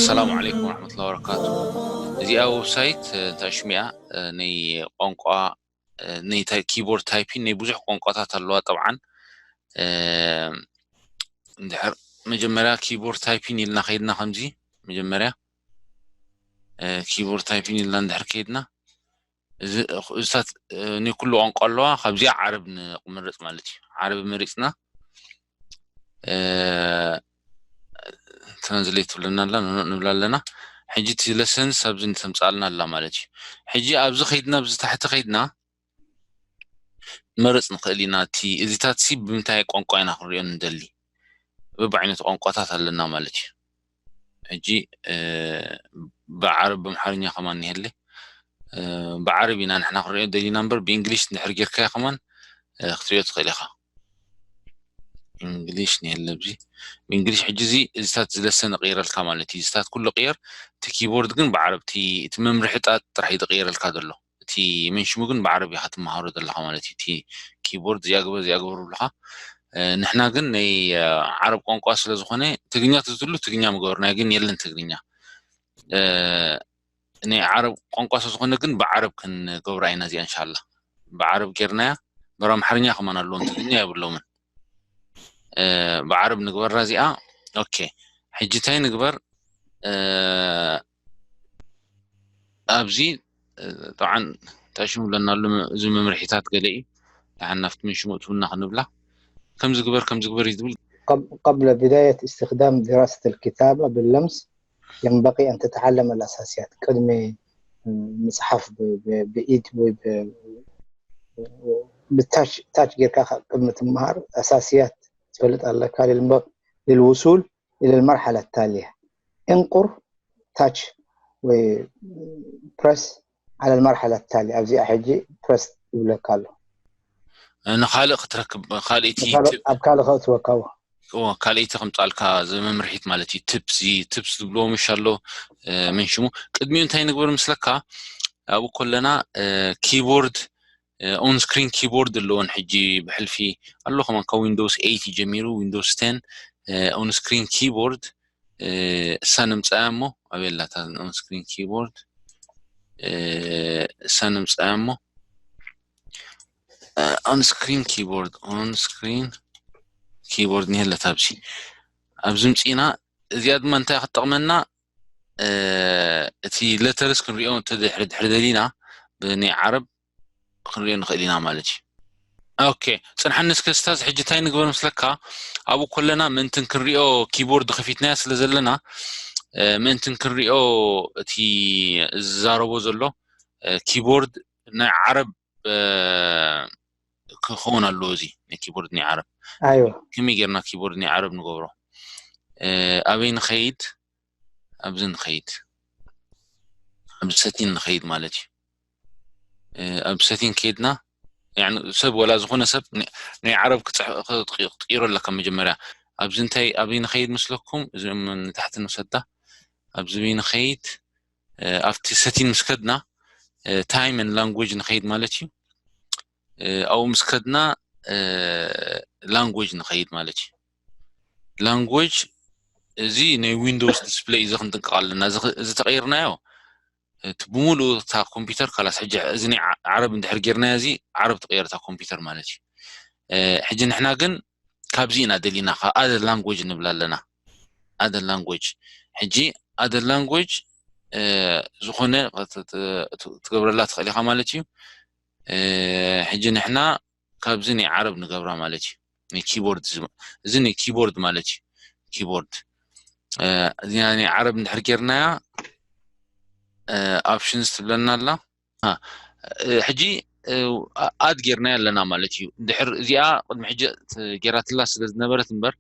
ሰላም ዓለይኩም ወረሕመቱላሂ ወበረካቱ። እዚኣ ዌብሳይት እንታይ ሽሚያ ናይ ቋንቋ ናይ ኪቦርድ ታይፒን ናይ ብዙሕ ቋንቋታት ኣለዋ። ጠብዓን እንድሕር መጀመርያ ኪቦርድ ታይፒን ኢልና ከይድና ከምዚ መጀመርያ ኪቦርድ ታይፒን ኢልና እንድሕር ከይድና እዚታት ናይ ኩሉ ቋንቋ ኣለዋ። ካብዚኣ ዓረብ ንመርጽ ማለት እዩ። ዓረብ መሪጽና ትራንስሌት ትብለና ኣላ ንብላ ኣለና። ሕጂ እቲ ለሰንስ ኣብዚ ተምጻልና ኣላ ማለት እዩ። ሕጂ ኣብዚ ከይድና ኣብዚ ታሕቲ ከይድና መርጽ ንኽእል ኢና። እቲ እዚታት ሲ ብምንታይ ቋንቋ ኢና ክንሪኦ ንደሊ? በብዓይነቱ ቋንቋታት ኣለና ማለት እዩ። ሕጂ ብዓረብ ብምሓርኛ ከማን ይህለ ብዓረብ ኢና ንሕና ክንሪኦ ደሊና እምበር ብእንግሊሽ እንድሕር ጌርካዮ ከማን ክትሪኦ ትኽእል ኢኻ። እንግሊሽ ንየለ ብዚ ብእንግሊሽ ሕጂ እዚ እዚታት ዝለሰ ንቕይረልካ ማለት እዩ። እዚታት ኩሉ ቅየር፣ እቲ ኪቦርድ ግን ብዓረብ እቲ እቲ መምርሒ ጣት ጥራሕ እዩ ዝቕየረልካ ዘሎ። እቲ መንሽሙ ግን ብዓረብ ኢኻ ትመሃሮ ዘለኻ ማለት እዩ። እቲ ኪቦርድ እዚኣ ግበር እዚኣ ግበር ብሉኻ። ንሕና ግን ናይ ዓረብ ቋንቋ ስለ ዝኾነ ትግርኛ ትትሉ ትግርኛ ምገበርናዮ ግን የለን ትግርኛ። ናይ ዓረብ ቋንቋ ስለ ዝኾነ ግን ብዓረብ ክንገብራ ኢና እዚኣ እንሻላ። ብዓረብ ጌርናያ በር ኣምሓርኛ ከማን ኣለዎም ትግርኛ የብሎምን። ብዓረብ ንግበራ እዚኣ። ኦኬ ሕጂ እንታይ ንግበር? ኣብዚ ጠብዓን እንታይ ሽሙ ብለና ኣሎ እዚ መምርሒታት ገለ እዩ። ደሓን ናብቲ ምን ሽሙ እትውና ክንብላ ከምዚ ግበር ከምዚ ግበር እዩ ዝብል قبل بداية استخدام دراسة الكتابة باللمس ينبغي أن تتعلم الأساسيات ቅድሚ ምፅሓፍ ብኢድ ወይ ብታች ታች ጌርካ ቅድሚ ትምሃር ኣሳስያት ትፈልጥ ኣለካ للوصول إلى المرحلة التالية انقر touch ወይ press على المرحلة التالية ኣብዚኣ ሕጂ press ይብለካ ኣሎ ንኻልእ ክትረክብ ካልእቲ ኣብ ካልእ ከእትወካ ካልእቲ ከምፃልካ ዝመምርሒት ማለት እዩ። ትፕስ ትፕስ ዝብልዎ ምሽ ኣሎ ምን ሽሙ ቅድሚኡ እንታይ ንግበር ምስለካ ኣብኡ ከለና ኪቦርድ ኦን ስክሪን ኪቦርድ ኣለዎን ሕጂ ብሕልፊ ኣሎ ከማን ካብ ዊንዶውስ ኤይት ጀሚሩ ዊንዶውስ ቴን ኦን ስክሪን ኪቦርድ እሳ ንምፃያ እሞ ኣበየላታ ኦን ስክሪን ኪቦርድ እሳ ንምፃያ እሞ on screen keyboard on screen keyboard ንሄለታ ኣብዚ ኣብዚ ምፅና እዚኣ ድማ እንታይ ክትጠቕመና እቲ letters ክንሪኦ ድሕሪ ድሕሪ ደሊና ብናይ ዓረብ ክንሪኦ ንኽእል ኢና ማለት እዩ። ኦኬ ፅንሓኒ እስከ ስታዝ ሕጂ እንታይ ንግበር ምስለካ ኣብኡ ከለና ምእንትን ክንሪኦ ኪቦርድ ከፊትናያ ስለ ዘለና ምእንትን ክንሪኦ እቲ ዝዛረቦ ዘሎ ኪቦርድ ናይ ዓረብ ክኸውን ኣለዎ እዚ ናይ ኪቦርድ ናይ ዓረብ ኣይወ ከመይ ጌርና ኪቦርድ ናይ ዓረብ ንገብሮ ኣበይ ንኸይድ ኣብዚ ንኸይድ ኣብዚ ሰቲን ንኸይድ ማለት እዩ ኣብ ሰቲን ከይድና ሰብ ወላ ዝኾነ ሰብ ናይ ዓረብ ክትቅይሮ ኣለካ መጀመርያ ኣብዚ እንታይ ኣበይ ንኸይድ ምስለኩም እዚኦም ንታሕቲ ንውሰዳ ኣብዚ ንኸይድ ኣብቲ ሰቲን ምስ ከድና time and language ንኸይድ ማለት እዩ ኣብኡ ምስ ከድና language ንኸይድ ማለት እዩ language እዚ ናይ ዊንዶውስ ዲስፕለይ እዚ ክንጥንቀቕ ኣለና እዚ ተቐይርናዮ እቲ ብምሉእ እታ ኮምፒውተር ካላስ ሕጂ እዚ ናይ ዓረብ እንድሕር ጌርናዮ እዚ ዓረብ ትቐየር እታ ኮምፒውተር ማለት እዩ ሕጂ ንሕና ግን ካብዚ ኢና ደሊና other language ንብል ኣለና other language ሕጂ other language ዝኾነ ትገብረላ ትኽእል ኢኻ ማለት እዩ ሕጂ ንሕና ካብዚ ናይ ዓረብ ንገብራ ማለት እዩ ናይ ኪቦርድ እዚ ናይ ኪቦርድ ማለት እዩ ኪቦርድ እዚኣ ናይ ዓረብ እንድሕር ጌርናያ options ትብለና ኣላ ሕጂ ኣድ ጌርናያ ኣለና ማለት እዩ ድሕር እዚኣ ቅድሚ ሕጂ ጌራትላ ስለ ዝነበረት እምበር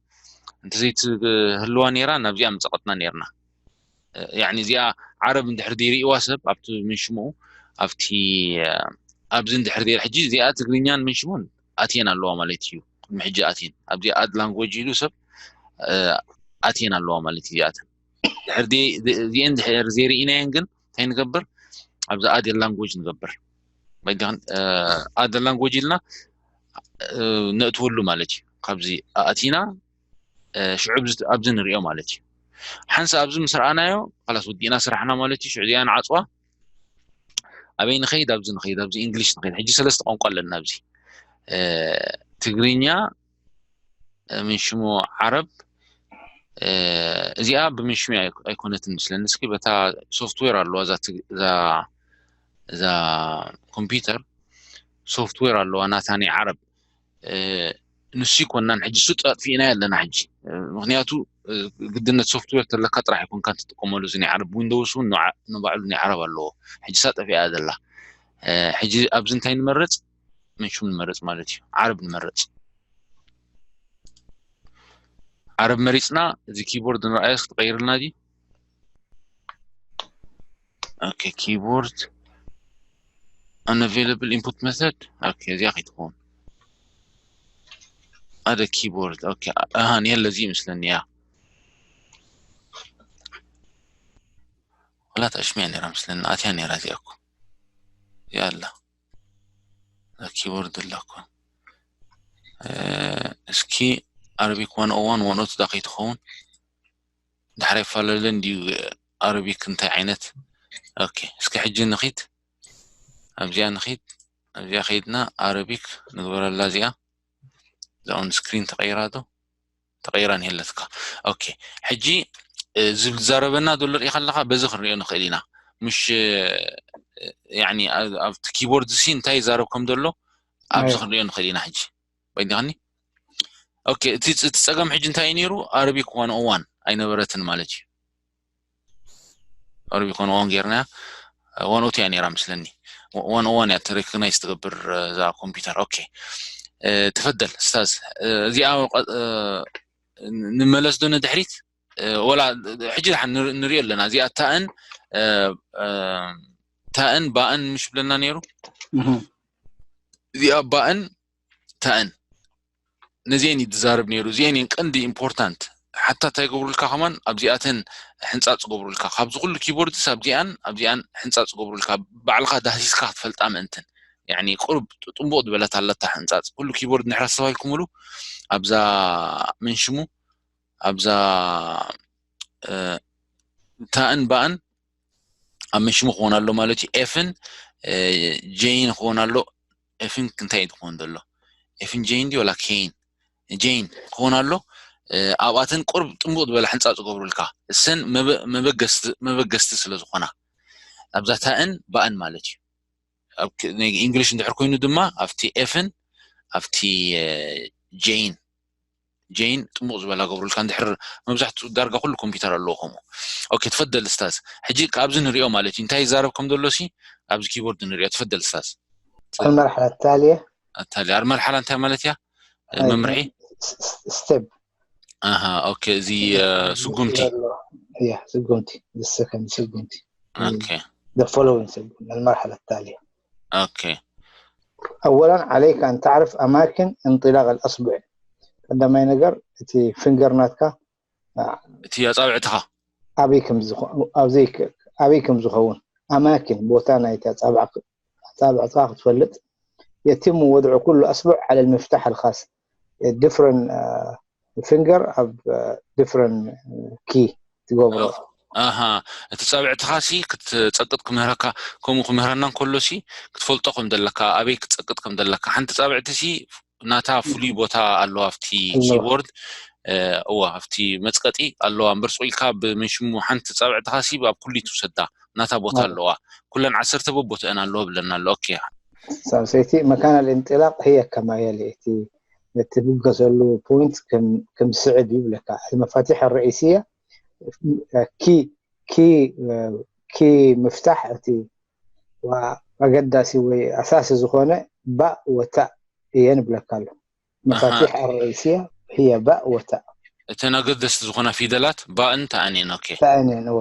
እንተዘይትህልዋ ነይራ ናብዚኣ ምፀቐጥና ነይርና ያኒ እዚኣ ዓረብ እንድሕር ዘይርእዋ ሰብ ኣብቲ ምንሽምኡ ኣብቲ ኣብዚ እንድሕር ዘይር ሕጂ እዚኣ ትግርኛን ምንሽሙን ኣትየን ኣለዋ ማለት እዩ ቅድሚ ሕጂ ኣትየን ኣብዚኣ ኣድ ላንጎጅ ኢሉ ሰብ ኣትየን ኣለዋ ማለት እዩ እዚኣተን ድሕር እዚአን ድሕር ዘይርኢናየን ግን እንታይ ንገብር ኣብዚ ኣድ ላንጎጅ ንገብር በጃን ኣድ ላንጎጅ ኢልና ነእትወሉ ማለት እዩ ካብዚ ኣእቲና ሽዑ ኣብዚ ንሪኦ ማለት እዩ። ሓንሳ ኣብዚ ምስ ረኣናዮ ላስ ወዲእና ስራሕና ማለት እዩ። ሽዑ እዚኣ ንዓፅዋ። ኣበይ ንኸይድ? ኣብዚ ንኸይድ፣ ኣብዚ እንግሊሽ ንኸይድ። ሕጂ ሰለስተ ቋንቋ ኣለና ኣብዚ፣ ትግርኛ፣ ምንሽሙ ዓረብ። እዚኣ ብምንሽሙ ኣይኮነትን ምስለኒ። እስኪ በታ ሶፍትዌር ኣለዋ እዛ ኮምፒውተር፣ ሶፍትዌር ኣለዋ ናታ ናይ ዓረብ። ንሱ ይኮናን ሕጂ እሱ ኣጥፊእናዮ ኣለና ሕጂ። ምክንያቱ ግድነት ሶፍትዌር ተለካ ጥራሕ ይኮንካ ትጥቀመሉ። እዚ ናይ ዓረብ ዊንዶውስ እውን ንባዕሉ ናይ ዓረብ ኣለዎ። ሕጂ እሳ ጠፊኣ ዘላ። ሕጂ ኣብዚ እንታይ ንመርፅ? ምንሽሙ ንመርፅ ማለት እዩ። ዓረብ ንመርፅ። ዓረብ መሪፅና፣ እዚ ኪቦርድ ንረኣዮ ክትቀይርልና ድዩ? ኦኬ፣ ኪቦርድ፣ unavailable input method። ኦኬ፣ እዚኣ ከይትኸውን። ኣደ ኪቦርድ። ኦኬ፣ ኣሃን የለ፣ እዚ ይመስለኒ እያ። ወላ ተሽሚያ ነይራ ምስለኒ፣ ኣትያ ነይራ እዚኣ እኮ። እዚኣ ኣላ። ኪቦርድ ኣላ እኮ። እስኪ ኣረቢክ ዋን ኦ ዋን ዋን ኦ ቱ ዳ ከይትኸውን። ዳሕራይ ይፈላለ እንድዩ ኣረቢክ እንታይ ዓይነት። ኦኬ፣ እስኪ ሕጂ ንኺድ፣ ኣብዚኣ ንኺድ። ኣብዚኣ ከይድና ኣረቢክ ንግበረላ። እዚኣ እዛ ኦን ስክሪን ተቐይራ ዶ? ተቐይራ ንሄለትካ። ኦኬ፣ ሕጂ ዝብል ዛረበና ዘሎ ርኢኻ ኣለኻ። በዚ ክንሪኦ ንኽእል ኢና። ምሽ ያኒ ኣብቲ ኪቦርድ ሲ እንታይ ይዛረብ ከም ዘሎ ኣብዚ ክንሪኦ ንኽእል ኢና። ሕጂ ወይዲኻኒ። ኦኬ፣ እቲ ጸገም ሕጂ እንታይ እዩ ነይሩ? ኣረቢክ ዋን ኦ ዋን ኣይነበረትን ማለት እዩ። ኣረቢክ ዋን ኦ ዋን ጌርና፣ ዋን ኦ ቱ እያ ነይራ ምስለኒ። ዋን ኦ ዋን እያ ሪኮግናይዝ ትገብር እዛ ኮምፒውተር። ኦኬ፣ ተፈደል ስታዝ። እዚኣ ንመለስ ዶ ንድሕሪት? ወላ ሕጂ ድሓን ንሪኦ ኣለና። እዚኣ ታእን ታእን ባእን ምሽ ብለና ነይሩ። እዚኣ ባእን ታእን ነዚአን እዩ ዝዛረብ ነይሩ። እዚአን እየን ቀንዲ ኢምፖርታንት። ሓታ እንታይ ይገብሩልካ ከማን ኣብዚኣተን ሕንፃፅ ይገብሩልካ። ካብዚ ኩሉ ኪቦርድስ ኣብዚኣን ኣብዚኣን ሕንፃፅ ይገብሩልካ። ባዕልኻ ዳህሲስካ ክትፈልጣ ምእንትን። ያኒ ቁሩብ ጥንቡቕ ዝበለት ኣለታ ሕንፃፅ። ኩሉ ኪቦርድ ንሕራ ዝተባሂልኩምሉ ኣብዛ መንሽሙ ኣብዛ ታእን ባእን ኣብ መንሽሙ ክኾን ኣሎ ማለት እዩ። ኤፍን ጄይን ክኾን ኣሎ። ኤፍን እንታይ እዩ ክኾን ዘሎ? ኤፍን ጄይን ድዩ ወላ ኬይን? ጄይን ክኾን ኣሎ። ኣብኣተን ቁርብ ጥንቡቕ ዝበለ ሕንፃፅ ዝገብሩልካ እሰን መበገስቲ ስለ ዝኾና ኣብዛ ታእን ባእን ማለት እዩ። ኣብ እንግሊሽ እንድሕር ኮይኑ ድማ ኣብቲ ኤፍን ኣብቲ ጄይን ጄይን ጥሙቕ ዝበላ ገብሩልካ። እንድሕር መብዛሕትኡ ዳርጋ ኩሉ ኮምፒውተር ኣለዎ ከምኡ። ኦኬ፣ ትፈደል ስታዝ። ሕጂ ኣብዚ ንሪኦ ማለት እዩ እንታይ ይዛረብ ከም ዘሎ ሲ ኣብዚ ኪቦርድ ንሪኦ። ትፈደል ስታዝ። المرحلة التالية ኣታሊ ኣር መርሓላ እንታይ ማለት እያ? መምርሒ ستيب ኣሃ ኦኬ። እዚ ስጉምቲ ያ ስጉምቲ ዝስከም ስጉምቲ ኦኬ the following ስጉምቲ المرحلة التالية ኦኬ أولا عليك أن تعرف أماكن انطلاق الأصبع ቀዳማይ ነገር እቲ ፊንገር ናትካ እቲ ኣጻብዕትኻ ኣበይ ከም ዝኸውን ኣበይ ከም ዝኸውን ኣማኪን ቦታ ናይቲ ኣጻብዕትኻ ክትፈልጥ يتم وضع كل أصبع على المفتاح الخاص different finger ኣብ different key ትገብሮ ኣሃ እቲ ጻብዕትኻ ሲ ክትጸቅጥ ክምህረካ ከምኡ ክምህረና እንከሎ ሲ ክትፈልጦ ከም ዘለካ ኣበይ ክትጸቅጥ ከም ዘለካ ሓንቲ ጻብዕቲ ሲ ናታ ፍሉይ ቦታ ኣለዋ ኣብቲ ኪቦርድ እዋ ኣብቲ መጽቀጢ ኣለዋ እምበር ስቕ ኢልካ ብምንሽሙ ሓንቲ ጻብዕትኻ ሲ ኣብ ኩሉ ትውሰዳ ናታ ቦታ ኣለዋ ኩለን ዓሰርተ በቦትአን ኣለዋ ብለና ኣሎ ኦኬ ሳልሰይቲ مكان الانطلاق هي كما يلي እቲ እትብገሰሉ ፖይንት ከም ስዕብ ይብለካ المفاتيح الرئيسية ኪ ኪ ኪ ምፍታሕ እቲ ኣገዳሲ ወይ ኣሳሲ ዝኾነ ባእ ወታእ እየ ንብለካ ኣሎ مفاتيح الرئيسية هي باء وتاء እተን ኣገደስቲ ዝኾና ፊደላት ባእን ታእን እየን ኦኬ ታእን እየን እወ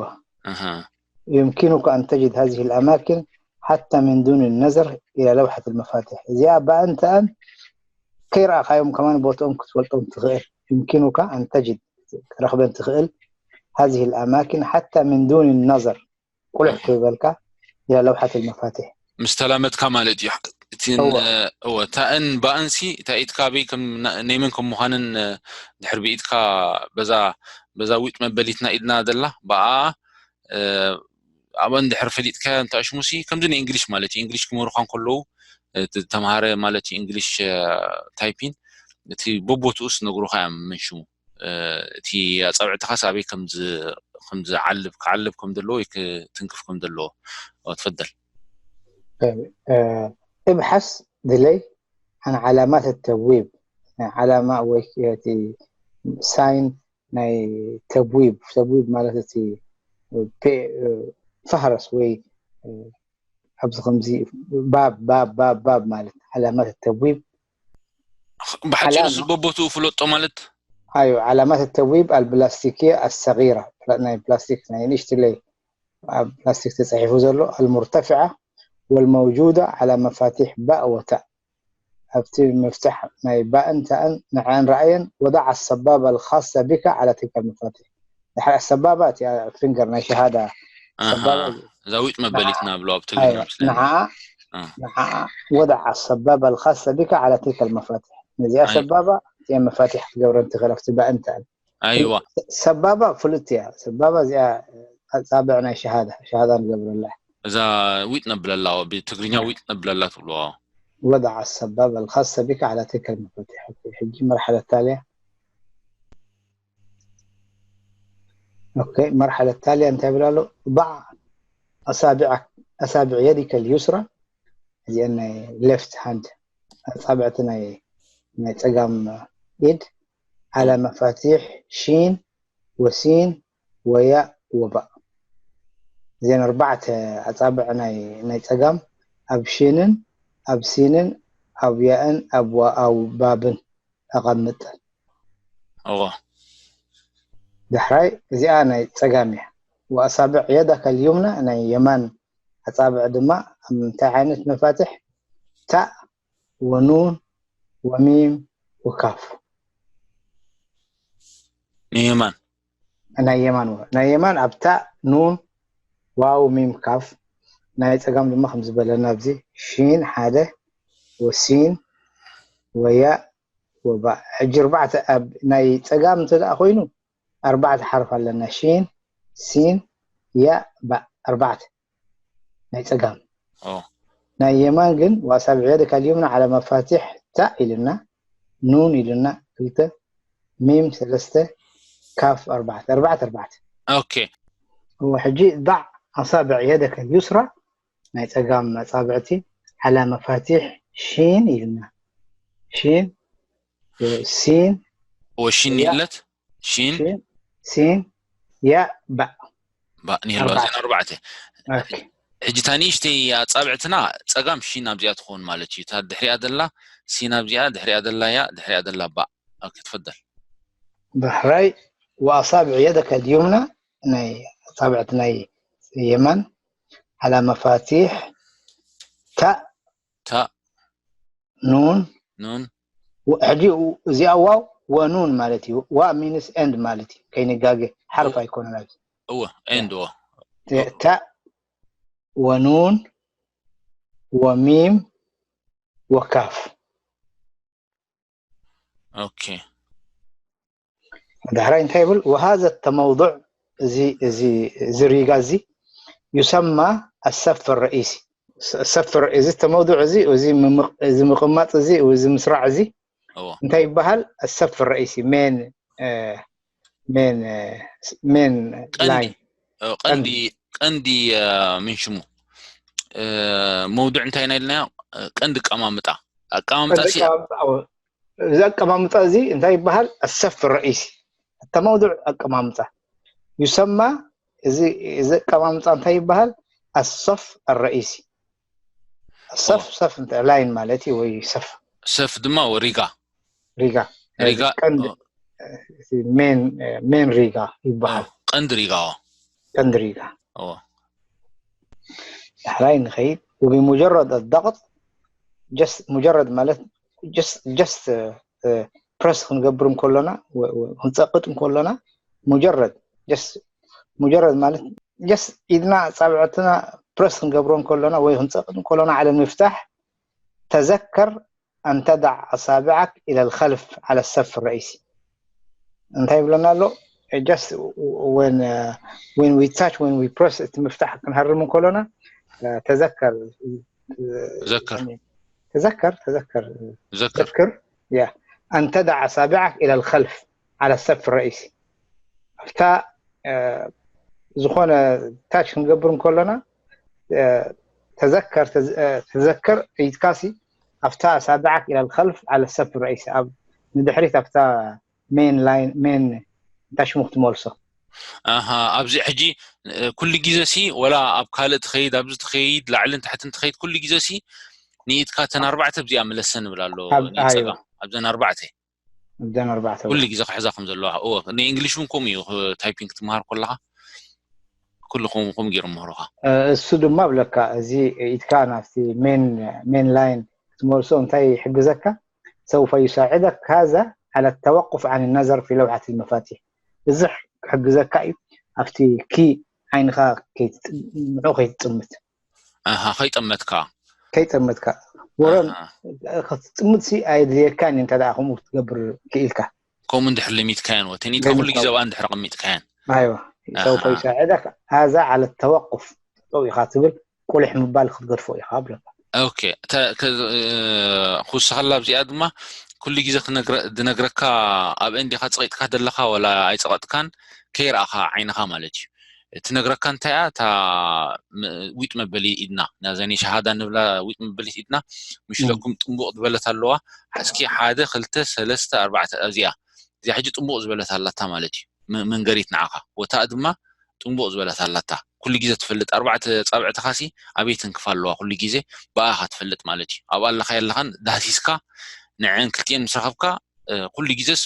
يمكنك أن تجد هذه الأماكن حتى من دون النظر إلى لوحة المفاتيح እዚኣ ባእን ታእን ከይረኣኻዮም ከማን ቦትኦም ክትፈልጦም ትኽእል يمكنك أن تجد ክትረኽበን ትኽእል هذه الأماكن حتى من دون النظر ቁልሕ ከይበልካ إلى لوحة المفاتيح ምስ ተላመድካ ማለት እዩ እቲ እወ። እወ፣ ታእን ባእንሲ፣ ታኢት ካበይ ከም ና-፣ ነይመን ከም ምዃንን፣ እ፣ ድሕር ብኢትካ በዛ፣ በዛ ዊጥ መበሊትና ኢድና ዘላ፣ ብኣ፣ እ፣ ኣብኣን ድሕር ፈሊጥካዮ እንተ ኣሽሙሲ፣ ከምዚ ናይ እንግሊሽ ማለት እዩ። እንግሊሽ ክመሩኻ እንከለዉ፣ እ፣ ት-፣ ተምሃረ ማለት እዩ፣ እንግሊሽ፣ እ፣ ታይፒን፣ እቲ በቦትኡስ ነግሩኻ እዮም፣ ምን ሽሙ። እ፣ እቲ ኣጻብዕትኻስ ኣበይ ከም ዝ-፣ ከም ዝዓልብ፣ ክዓልብ ከም ዘለዎ ወይ ክትንክፍ ከም ዘለዎ። ኦ፣ ትፈደል። እ፣ ابحث ድለይ عن علامات التبويب፣ ናይ ዓላማ ወይ እቲ ሳይን ናይ ተብዊብ፣ ተብዊብ ማለት እቲ ፔ-፣ እ፣ ፈህረስ ወይ፣ እ፣ ኣብዚ ከምዚ ባብ፣ ባብ፣ ባብ፣ ባብ ማለት ዓላማት ተብዊብ። ብሓጺሩ ዓላማ እዚ በቦትኡ ፍለጦ ማለት? ኣዩ፣ ዓላማት ተብዊብ البلاستيكية الصغيرة፣ ናይ ፕላስቲክ ናይ ንእሽትለይ ኣብ ፕላስቲክ ተጻሒፉ ዘሎ المرتفعة والموجودة على مفاتيح باء وتاء። ኣብቲ መፍትሕ ናይ ባእን ታእን ንዓን ረኣየን وضع السبابة الخاصة بك على تلك المفاتيح። ድሕሪ ኣሰባባ እቲኣ ፊንገር ናይ ሸሃዳ ኣሃ፣ ሰባባ እዛ ዊጥ መበሊትና ብሎ ኣብ ትግርኛ ኣዮ፣ ምስለኒ። ንዓ፣ እ። ንዓ وضع السبابة الخاصة بك على تلك المفاتيح። ነዚኣ ኣይ። ሰባባ እቲኣ መፋትሕ ክትገብረን ትኽእል ኣብቲ ባእን ታእን። ኣይዋ። ሰባባ ፍሉጥ እያ። ሰባባ እዚኣ ኣጻብዕ ናይ ሸሃዳ፣ ሸሃዳ ንገብረላ። እዛ ዊጥ ነብለላ፣ ብትግርኛ እ። ዊጥ ነብለላ ትብልዋ። وضع السبابة الخاصة بك على تلك المفاتيح። ኦኬ፣ ሕጂ መርሓለት ታልያ። ኦኬ፣ መርሓለት ታልያ እንታይ ይብል ኣሎ? ضع أصابعك، أصابع يدك اليسرى، እዚአን ናይ ሌፍት ሃንድ፣ ኣጻብዕቲ ናይ፣ ናይ ጸጋም ኢድ على مفاتيح ሺን ወሲን ወያእ ወባእ። እዘን ኣርባዕተ ኣጻብዕ ናይ፣ ናይ ጸጋም ኣብ ሺንን ኣብ ሲንን ኣብ ያእን ኣብ ዋ-፣ ኣብ ባብን ኣቐምጠን። እወ። ዳሕራይ እዚኣ ናይ ጸጋም እያ። وأصابع يدك اليمنى، ናይ የማን ኣጻብዕ ድማ ኣብ እንታይ ዓይነት መፋትሕ? ታእ ወኑን ወሚም ወካፍ። ንየማን። ናይ የማን ወ-፣ ናይ የማን ኣብ ታእ ኑን ዋው ሚም ካፍ። ናይ ጸጋም ድማ ከም ዝበለና ኣብዚ ሺን ሓደ ወሲን ወያእ ወባእ። ሕጂ ኣርባዕተ ኣብ ናይ ጸጋም እንተ ደኣ ኮይኑ ኣርባዕተ ሓርፍ ኣለና። ሺን፣ ሲን፣ ያእ፣ ባእ። ኣርባዕተ ናይ ጸጋም። ኦ። ናይ የማን ግን وأصابع يدك اليمنى على مفاتيح ታእ ኢልና፣ ኑን ኢልና፣ ክልተ፣ ሚም ሰለስተ፣ ካፍ ኣርባዕተ፣ ኣርባዕተ፣ ኣርባዕተ። ኦኬ። እወ፣ ሕጂ ضع أصابع يدك اليسرى ናይ ጸጋም ኣጻብዕቲ على مفاتيح ሺን ኢልና። ሺን፣ ሲን፣ ወሺን ያ። የለት? ሺን? ሺን፣ ሲን፣ ያእ፣ ባእ። ባእ ንህልዋ፣ ኣርባዕተ። እዘን ኣርባዕተ። ኦኬ። ሕጂ እታ ንእሽተይ ኣጻብዕትና ጸጋም ሺን ኣብዚኣ ትኸውን ማለት እዩ። እታ ድሕሪኣ ዘላ ሲን ኣብዚኣ፣ ድሕሪኣ ዘላ ያእ፣ ድሕሪኣ ዘላ ባእ። ኦኬ፣ ትፈደል። ዳሕራይ وأصابع يدك اليمنى ናይ ኣጻብዕቲ ናይ የማን على مفاتيح ታእ ታእ ኑን ኑን። ወ-፣ ሕጂ ው-፣ እዚኣ ዋው ወኑን ማለት እዩ። ዋ ሚንስ ኤንድ ማለት እዩ። ከይንጋገ ሓርፍ ኣይኮነን ኣብዚ። እወ፣ ኤንድ፣ እወ። ተ-፣ ታእ ወኑን ወሚም ወካፍ። ኦኬ። ዳሕራይ እንታይ ይብል? وهذا التموضع፣ እዚ፣ እዚ፣ እዚ ሪጋ እዚ يسمى الصف الرئيسي። س-፣ الصف الر-، እዚ ተመውضع እዚ፣ እዚ ምምቕ-፣ እዚ ምቕማጥ እዚ፣ እዚ ምስራዕ እዚ እዎ። እንታይ ይበሃል? الصف الرئيسي፣ ሜን፣ እ፣ ሜን፣ እ፣ ስ-፣ ሜን ቀንዲ፣ ላይን። እ፣ ቀንዲ፣ ቀንዲ። ቀንዲ፣ እ፣ ምን ሽሙ፣ እ፣ መውዱዕ እንታይ ኢና ኢልናዮ? እ፣ ቀንዲ ኣቀማምጣ። ኣቀማምጣ ቀንዲ ሲ ኣቀማምጣ፣ እዎ። እዚ ኣቀማምጣ እዚ እንታይ ይበሃል? الصف الرئيسي። እቲ መውዱዕ ኣቀማምጣ። يسمى፣ እዚ፣ እዚ ኣቀማምጣ እንታይ ይበሃል? الصف الرئيسي። الصف፣ ኦ። ሰፍ እንታይ ላይን ማለት እዩ ወይ ሰፍ። ሰፍ ድማ ሪጋ። ሪጋ። ሪጋ፣ ቀንዲ፣ ኦ። እቲ ሜን፣ ሜን ሪጋ ይበሃል። ኦ፣ ቀንዲ ሪጋ፣ ኦ። ቀንዲ ሪጋ። ኦ። ዳሕራይ ንኸይድ። وبمجرد الضغط، ጀስት፣ ሙጀረድ ማለት ጀስት፣ ጀስት፣ እ፣ ፕረስ ክንገብር እንከሎና፣ ወ-፣ ወ-፣ ክንጸቕጥ እንከሎና፣ ሙጀረድ፣ ጀስት፣ ሙጀረድ ማለት ጀስት ኢድና ኣጻብዕትና ፕረስ ክንገብሮ እንከሎና ወይ ክንጸቕጥ እንከሎና على المفتاح تذكر أن تضع أصابعك إلى الخلف على الصف الرئيسي. እንታይ ይብለና ኣሎ? Just when uh, when we touch, when we press, እቲ ምፍታሕ ክንሃርም እንከሎና ተዘከር ተዘከር ተዘከር ተዘከር ተዘከር تذكر yeah أن تضع أصابعك إلى الخلف على الصف الرئيسي ኣብታ ዝኾነ ታች ክንገብር እንከሎና ተዘከር ተዘከር ኢድካሲ ኣብታ أصابعك إلى الخلف على الصف الرئيسي ኣብ ንድሕሪት ኣብታ main line main ታሽሙ ክትመልሶ ኣሃ ኣብዚ ሕጂ ኩሉ ግዜ ሲ ወላ ኣብ ካልእ ትኸይድ ኣብዚ ትኸይድ ላዕልን ታሕትን ትኸይድ ኩሉ ግዜ ሲ ንኢድካ ተን ኣርባዕተ ኣብዚኣ ምለሰ ንብል ኣሎ ንኢድ ፀጋም ኣብዘን ኣርባዕተ ኣብዘን ኣርባዕተ ኩሉ ግዜ ክሕዛ ከም ዘለዋ እወ ንእንግሊሽ እውን ከምኡ እዩ ታይፒንግ ክትመሃር ከለካ ኩሉ ከምኡ ከምኡ ገይሮም ምህሩካ እሱ ድማ ብለካ እዚ ኢድካ ናብቲ main main line ክትመልሶ እንታይ ይሕግዘካ سوف يساعدك هذا على التوقف عن النظر في لوحة المفاتيح እዚ ክሕግዘካ እዩ ኣብቲ ኪ ዓይንኻ ንዑ ከይትጥምት ኣሃ ከይጠመትካ ከይጠመትካ ወረን ክትጥምት ሲ ኣየድልየካን እዩ እንተ ከምኡ ክትገብር ክኢልካ ከምኡ እንድሕር ልሚትካየን ወተኒትካ ኩሉ ግዜ ኣብኣ እንድሕር ኣቐሚጥካየን ኣይዋ ሰውፈ ይሳዕደክ ሃዛ ዓለ ተወቁፍ ጠው ኢኻ ትብል ቁልሕ ምባል ክትገድፎ ኢኻ ብለካ ኦኬ ክውስኸላ ኣብዚኣ ድማ ኩሉ ግዜ ዝነግረካ ኣብ እንዲኻ ፀቂጥካ ዘለኻ ወላ ኣይፀቐጥካን ከይረኣኻ ዓይንኻ ማለት እዩ ትነግረካ እንታይ እያ እታ ዊጥ መበሊ ኢድና ናዘኒ ሸሃዳ ንብላ ዊጥ መበሊት ኢድና ምሽለኩም ጥንቡቕ ዝበለት ኣለዋ እስኪ ሓደ ክልተ ሰለስተ ኣርባዕተ ኣብዚኣ እዚኣ ሕጂ ጥንቡቕ ዝበለት ኣላታ ማለት እዩ መንገሪት ንዓኻ ወታኣ ድማ ጥንቡቕ ዝበለት ኣላታ ኩሉ ግዜ ትፈልጥ ኣርባዕተ ፃብዕትኻሲ ኣበይ ተንክፋ ኣለዋ ኩሉ ግዜ ብኣኻ ትፈልጥ ማለት እዩ ኣብ ኣለኻ የለኻን ዳህሲስካ ንዐን ክልቲኤን ምስ ረኸብካ ኩሉ ግዜስ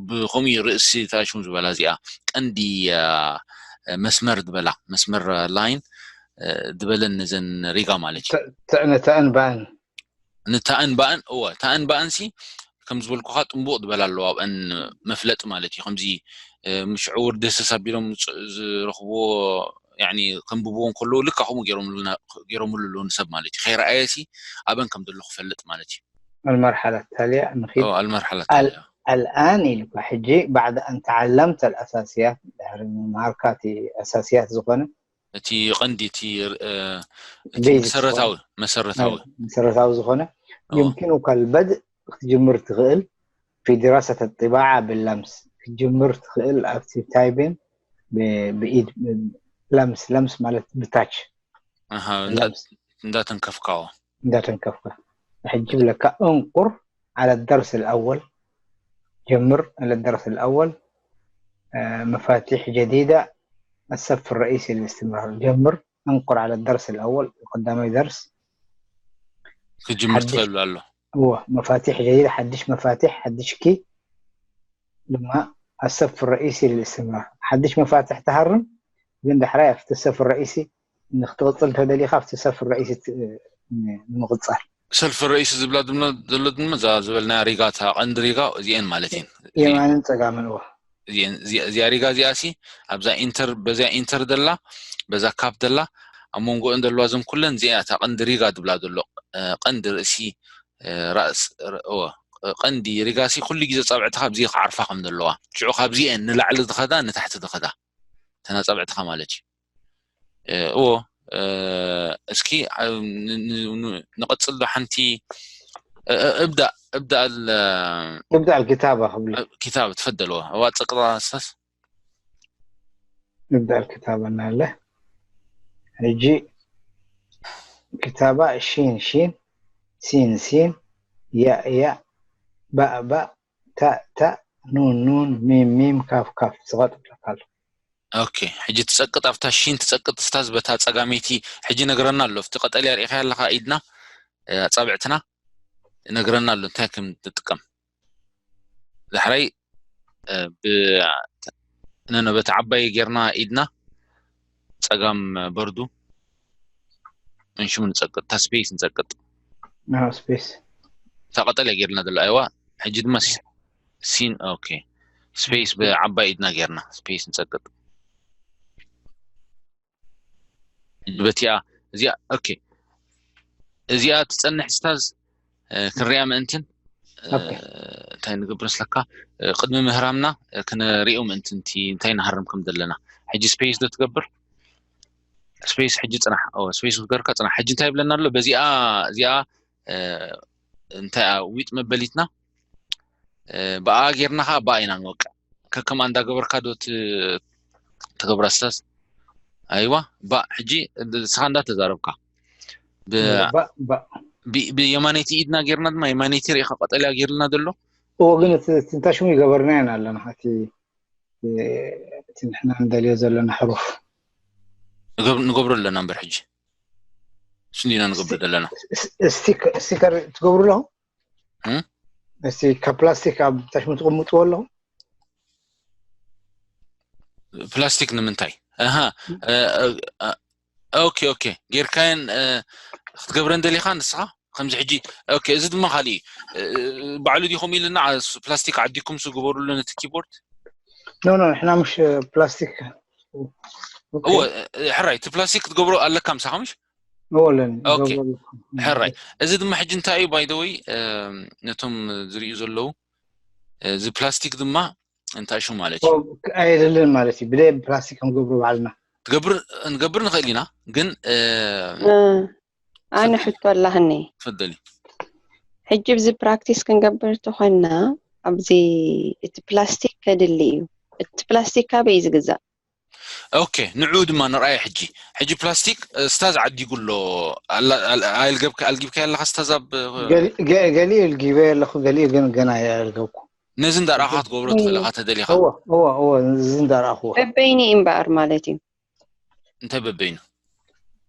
ብከምኡ ርእሲ ተኣሽሙ ዝበላ እዚኣ ቀንዲ መስመር ዝበላ መስመር ላይን ዝበለን ነዘን ሪጋ ማለት እዩ ተእን በኣን ንታእን በኣን እወ ታእን በኣን ሲ ከም ዝበልኩኻ ጥንቡቕ ዝበላ ኣለዋ ኣብአን መፍለጢ ማለት እዩ ከምዚ ምሽ ዕውር ደስስ ኣቢሎም ዝረኽብዎ ከንብብዎ እንከለዉ ልካ ከምኡ ገይሮምሉ ኣለዉ ንሰብ ማለት እዩ ከይረኣየ ሲ ኣበን ከም ዘሎ ክፈልጥ ማለት እዩ المرحلة التالية نخيل المرحلة التالية الآن ኢልካ ሕጂ بعد أن تعلمت الأساسيات ድሕሪ ምምሃርካ እቲ ኣሳስያት ዝኾነ እቲ ቀንዲ እቲ መሰረታዊ መሰረታዊ መሰረታዊ ዝኾነ يمكنك البدء ክትጅምር ትኽእል في دراسة الطباعة باللمس ክትጅምር ትኽእል ኣብቲ ታይቤን ብኢድ ለምስ ለምስ ማለት ብታች እንዳተንከፍካዎ እንዳተንከፍካ ሕጂ ብለካ እንቁር على الدرس الأول جمر على الدرس الأول مفاتيح جديدة الصف الرئيسي للاستمرار جمر انقر على الدرس الأول قدامي درس ክትጅምር ትኽእል ኣሎ هو مفاتيح جديدة حدش مفاتيح حدش كي لما الصف الرئيسي للاستمرار حدش مفاتيح تهرم ግን ዳሕራይ ኣብቲ ሰፍ ረኢሲ ንክትቕፅል ተደሊኻ ኣብቲ ሰፍ ረኢሲ ንምቕፃል ሰልፍ ረኢሲ ዝብላ ዘሎ ድማ እዛ ዝበልና ሪጋ እታ ቀንዲ ሪጋ እዚአን ማለት እየን የማንን ፀጋምን እዋ እዚኣ ሪጋ እዚኣ ሲ ኣብዛ ኢንተር በዚያ ኢንተር ደላ በዛ ካፕ ደላ ኣብ መንጎኦን ዘለዋ ዘን ኩለን እዚኣ እታ ቀንዲ ሪጋ ዝብላ ዘሎ ቀንዲ ርእሲ ራእስ ቀንዲ ሪጋ ሲ ኩሉ ግዜ ፃብዕትኻ ኣብዚ ክዓርፋ ከም ዘለዋ ሽዑ ካብዚአን ንላዕሊ ዝኸዳ ንታሕቲ ዝኸዳ ተናፃብዕትኻ ማለት እዩ እዎ እስኪ ንቐፅል ዶ ሓንቲ እብዳ እብዳ ابدأ الكتابة قبل كتابة تفضل هو تصقط أستاذ ابدأ الكتابة ناله هجي كتابة شين شين سين سين ياء ياء باء باء تاء تاء ኑን ኑን ሚም ሚም ካፍ ካፍ ዝቐጥለካሉ ኦኬ ሕጂ ትጸቅጥ ኣብታ ሺን ትጸቅጥ ስታዝ በታ ጸጋመይቲ ሕጂ ነግረና ኣሎ ኣብቲ ቀጠልያ ርኢኻ ኣለኻ ኢድና ጻብዕትና ነግረና ኣሎ እንታይ ከም ትጥቀም ዳሕራይ ነነ በቲ ዓባይ ጌርና ኢድና ጸጋም በርዱ እንሽሙ ንጸቅጥ እታ ስፔስ ንጸቅጥ ስፔስ እታ ቀጠልያ ጌርና ዘሎ ኣይዋ ሕጂ ድማ ሲን ኦኬ ስፔስ ብዓባይ ኢድና ጌርና ስፔስ ንጸቅጥ በቲኣ እዚኣ ኦኬ እዚኣ ትጸንሕ ስታዝ ክንሪኣ ምእንትን እንታይ ንገብር ስለካ ቅድሚ ምህራምና ክንሪኦ ምእንትን እቲ እንታይ ንሃርም ከም ዘለና። ሕጂ ስፔስ ዶ ትገብር? ስፔስ ሕጂ ጽናሕ ስፔስ ክትገርካ ጽናሕ። ሕጂ እንታይ ይብለና ኣሎ? በዚኣ እዚኣ እንታይ ዊጥ መበሊትና ብኣ ጌርና ከዓ ብኣ ኢና ንወቅዕ። ከከም እንዳገበርካ ዶ ትገብራ ስታዝ? ኣይዋ ባእ ሕጂ ንስኻ እንዳተዛረብካ ብየማነይቲ ኢድና ጌርና ድማ የማነይቲ ርኢኻ ቀጠልያ ጌርልና ዘሎ እዎ ግን እንታይ ሽሙ ይገበርና ኢና ኣለና እቲ እቲ ንሕና እንደልዮ ዘለና ሕሩፍ ንገብሮ ኣለና እምበር ሕጂ እሱ እንዲና ንገብሮ ዘለና ስቲከር ትገብሩ ኣለኹም እስቲ ካብ ፕላስቲክ ኣብ ታሽሙ ትቕምጥዎ ኣለኹም ፕላስቲክ ንምንታይ ኦኬ ኦኬ ጌርካየን ክትገብረን ደሊኻ ንስኻ ከምዚ ሕጂ ኦኬ እዚ ድማ ካሊእ ባዕሉ ዲኹም ኢልና ፕላስቲክ ዓዲኩም ሱ ግበሩሉ ነቲ ኪቦርድ ኖ ኖ ንሕና ምሽ ፕላስቲክ እወ ሕራይ እቲ ፕላስቲክ ክትገብሮ ኣለካ ምሳኻ ምሽ እወለን ሕራይ እዚ ድማ ሕጂ እንታይ እዩ ባይደወይ ነቶም ዝርእዩ ዘለዉ እዚ ፕላስቲክ ድማ እንታይ ሽሙ ማለት እዩ ኣየድልን ማለት እዩ ብደይ ፕላስቲክ ክንገብሩ ባዕልና ትገብር ንገብር ንኽእል ኢና ግን ኣነ ሕቶ ኣላህኒ ትፈደሊ ሕጂ ብዚ ፕራክቲስ ክንገብር ተኾንና ኣብዚ እቲ ፕላስቲክ ከድሊ እዩ እቲ ፕላስቲክ ካበይ እዩ ዝግዛእ ኦኬ ንዑ ድማ ንርኣየ ሕጂ ሕጂ ፕላስቲክ ስታዝ ዓዲጉ ኣሎ ኣልጊብካ ኣለኻ ስታዝ ኣብ ገሊኡ ልጊበ ኣለኹ ገሊኡ ግን ገና የልገብኩ ነዚ እንዳረኣኻ ትገብሮ ትኽእል ኢኻ ተደሊኻ እዚ እንዳረኣኽዎ በበይኒ እምበኣር ማለት እዩ እንታይ በበይኑ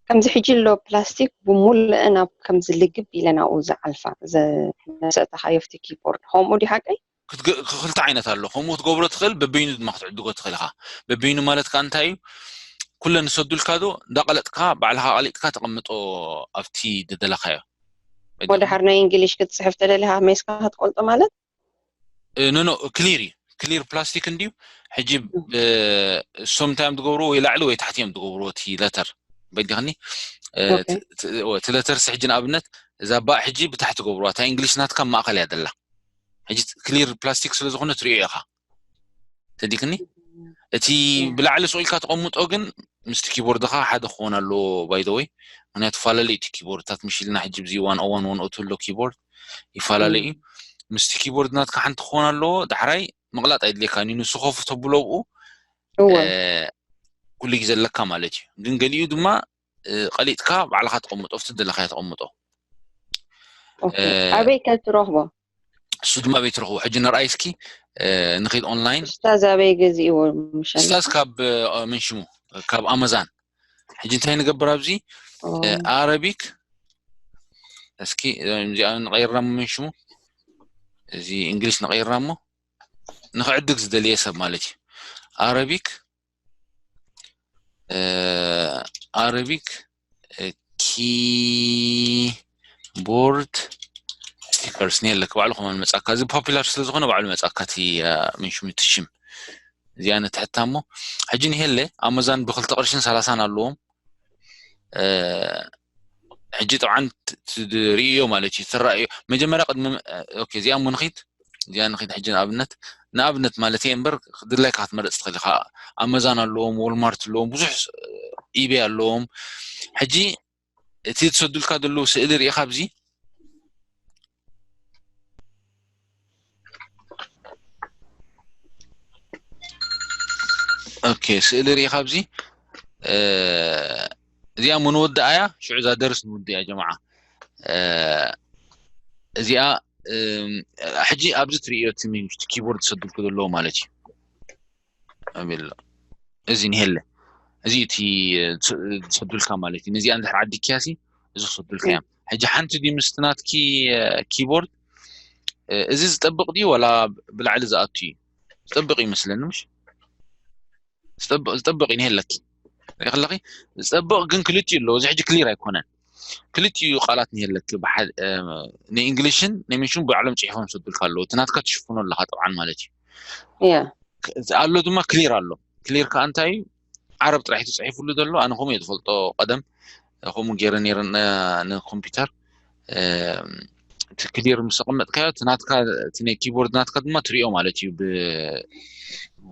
ከምዚ ሕጂ ኣሎ ፕላስቲክ ብሙሉእ ናብ ከምዚ ልግብ ኢለ ናብኡ ዝዓልፋ ዘሰእተኻዮ ኣብቲ ኪቦርድ ከምኡ ድዩ ሓቀይ ክልተ ዓይነት ኣሎ ከምኡ ክትገብሮ ትኽእል በበይኑ ድማ ክትዕድጎ ትኽእል ኢኻ በበይኑ ማለት ከዓ እንታይ እዩ ኩለን ዝሰዱልካ ዶ እንዳቐለጥካ ባዕልኻ ቀሊጥካ ተቐምጦ ኣብቲ ደደለኻዮ ወደሓር ናይ እንግሊሽ ክትፅሕፍ ተደሊኻ ሜስካ ክትቆልጦ ማለት ኖ ኖ ክሊር እዩ ክሊር ፕላስቲክ እንድዩ ሕጂ እሶም እንታይ እዮም ትገብርዎ ወይ ላዕሊ ወይ ታሕቲ እዮም ትገብርዎ እቲ ለተር በዲኽኒ እቲ ለተርስ ሕጂ ንኣብነት እዛ ባእ ሕጂ ብታሕቲ ገብርዋ እታ እንግሊሽ ናትካ ማእኸል እያ ደላ ሕጂ ክሊር ፕላስቲክ ስለ ዝኾነ ትሪኦ ኢኻ ተዲክኒ እቲ ብላዕሊ ስቕ ኢልካ ተቐምጦ ግን ምስቲ ኪቦርድኻ ሓደ ክኾን ኣለዎ ባይደወይ ምክንያቱ ፈላለዩ እቲ ኪቦርድታት ምሽ ኢልና ሕጂ ብዚ ዋን ኦዋን ዋን ኦቱ ኣሎ ኪቦርድ ይፈላለዩ እዩ ምስቲ ኪቦርድ ናትካ ሓንቲ ክኾን ኣለዎ ዳሕራይ ምቕላጥ ኣይድልየካ ንሱ ኮፍ ተብሎ ብኡ ኩሉ ግዜ ኣለካ ማለት እዩ ግን ገሊኡ ድማ ቀሊጥካ ባዕልካ ተቐምጦ ኣብቲ ደለካዮ ተቐምጦ ኣበይ ከ ትረኽቦ እሱ ድማ ቤት ረኽቦ ሕጂ ንርኣይ እስኪ ንኸይድ ኦንላይን ስታዝ ኣበይ ገዚእዎ ስታዝ ካብ ምንሽሙ ካብ ኣመዛን ሕጂ እንታይ ንገብር ኣብዚ ኣረቢክ እስኪ እዚኣ ንቀይርና ሞ ምንሽሙ እዚ እንግሊሽ ንቀይርና ሞ ንክዕድግ ዝደልየ ሰብ ማለት እዩ ኣረቢክ ኣረቢክ ኪቦርድ ስቲከርስ ንየለክ ባዕሉ ከማን መጻካ እዚ ፖፑላር ስለ ዝኾነ ባዕሉ መጻካ እቲ ምንሽሙ ትሽም እዚኣ ንትሕታ እሞ ሕጂ ንሄለ ኣመዛን ብክልተ ቅርሽን ሰላሳን ኣለዎም ሕጂ ጥብዓን ርእዮ ማለት እዩ ትረእዮ መጀመርያ ቅድሚ እዚኣ እሞ ንኺድ እዚኣ ንኺድ ሕጂ ንኣብነት ንኣብነት ማለት እየ እምበር ድላይካ ክትመረፅ ትኽእል ኢኻ ኣመዛን ኣለዎም ወልማርት ኣለዎም ብዙሕ ኢቤ ኣለዎም ሕጂ እቲ ትሰዱልካ ዘለዉ ስእሊ ርኢኻ ኣብዚ ኦኬ ስእሊ ርኢኻ ኣብዚ እዚኣ እሞ ንወድኣ እያ ሽዑ እዛ ደርስ ንወዲ እያ ጀማዓ እዚኣ ሕጂ ኣብዚ ትርእዮ እቲ ኪቦርድ ዝሰዱልኩ ዘለዉ ማለት እዩ ኣሚሎ እዚ ንሄለ እዚ እቲ ዝሰዱልካ ማለት እዩ ነዚኣ እንድሕር ዓዲክያ ሲ እዚ ክሰዱልካ እዮም ሕጂ ሓንቲ ድዩ ምስቲ ናትኪ ኪቦርድ እዚ ዝጠብቕ ድዩ ወላ ብላዕሊ ዝኣቱ እዩ ዝጠብቕ ይመስለኒ ምሽ ዝጠብቕ እዩ ንሄለኪ ሪኢኽለኺ ዝጠብቕ ግን ክልቲኡ ኣለዎ እዚ ሕጂ ክሊር ኣይኮነን ክልቲኡ ቃላት ንሄለኪ ንእንግሊሽን ናይ ምንሽን ባዕሎም ፅሒፎም ሰዱልካ ኣለዎ እቲ ናትካ ትሽፍኖ ኣለኻ ጥብዓን ማለት እዩ ኣሎ ድማ ክሊር ኣሎ ክሊር ከዓ እንታይ እዩ ዓረብ ጥራሕ ተፅሒፉሉ ዘሎ ኣነ ከምኡ እየ ዝፈልጦ ቀደም ከምኡ ገይረ ነይረ ን- ንኮምፒውተር እቲ ክሊር ምስ ኣቐመጥካዮ እቲ ናትካ እቲ ናይ ኪቦርድ ናትካ ድማ ትሪኦ ማለት እዩ።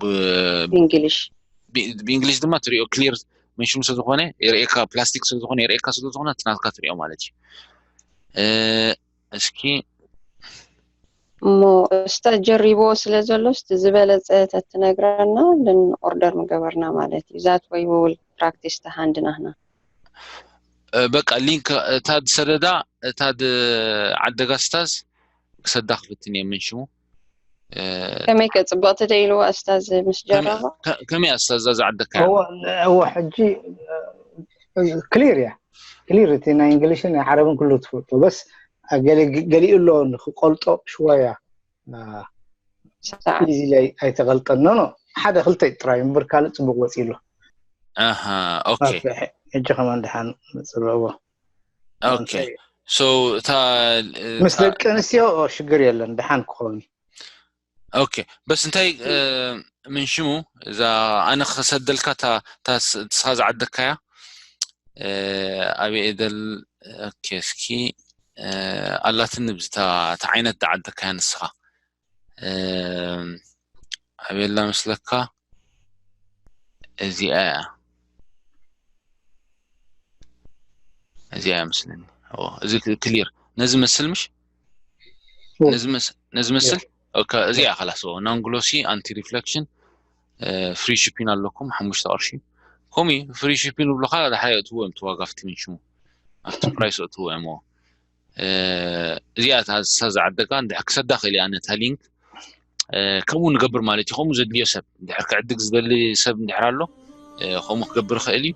ብእንግሊሽ ብእንግሊሽ ድማ ትሪኦ ክሊር መንሽኑ ስለዝኾነ የርእየካ፣ ፕላስቲክ ስለዝኾነ የርእየካ ስለዝኾነ እቲ ናትካ ትሪኦ ማለት እዩ። እስኪ እሞ እስታ ጀሪቦ ስለ ዘሎ ስቲ ዝበለፀ ተትነግረና ልን ኦርደር ምገበርና ማለት እዩ። That way we will practice the hand ናህና። በቃ ሊንክ እታ ዝሰደዳ እታ ዓደጋ ስታዝ ክሰዳ ክፍትን እየ። ምን ሽሙ ከመይ ከፅብቕቲ ደይልዎ እስታዝ ምስ ጀረባ ከመይ ኣስታዝ እዛ ዝዓደካ እዋ ሕጂ ክሊር እያ ክሊር እቲ ናይ እንግሊሽን ናይ ዓረብን ኩሉ ትፈልጦ በስ ገሊኡ ኣሎ ንክቆልጦ ሽወያ ኢዚ ኣይተቐልጠን ኖ ሓደ ክልተ ጥራይ እምበር ካልእ ፅቡቅ ወፂ ኣሎ። ኣሃ ኦኬ ሕጂ ከማን ድሓን ፅብቕዎ ኦኬ so እታ ምስ ደቂ ኣንስትዮ ሽግር የለን ድሓን ክኸውን። ኦኬ በስ እንታይ ምን ሽሙ እዛ ኣነ ክሰደልካ እታ ንስኻ ዝዓደካያ ኣበይ ደል ኦኬ እስኪ ኣላትኒ ብዝታ እታ ዓይነት ዝዓደካያ ንስኻ ኣበላ መስለካ እዚኣ እያ እዚኣ እያ መስለኒ። እዚ ክሊር ነዚ መስል ምሽ ነዚ መስል እዚኣ ከላስ non glossy anti reflection free shipping ኣለኩም ሓሙሽተ ቅርሺ ኮሚ free shipping ብሉካ ዳሓይ እትዎ እዮም ትዋጋ ፍቲ ምን ሽሙ ኣብቲ ፕራይስ እትዎ እዮም እዚኣ እታ ዝዓደጋ እንድሕር ክሰዳ ክእል እያ ነታ ሊንክ ከምኡ ንገብር ማለት እዩ። ከምኡ ዘድልዮ ሰብ እንድሕር ክዕድግ ዝደሊ ሰብ እንድሕር ኣሎ ከምኡ ክገብር ይኽእል እዩ።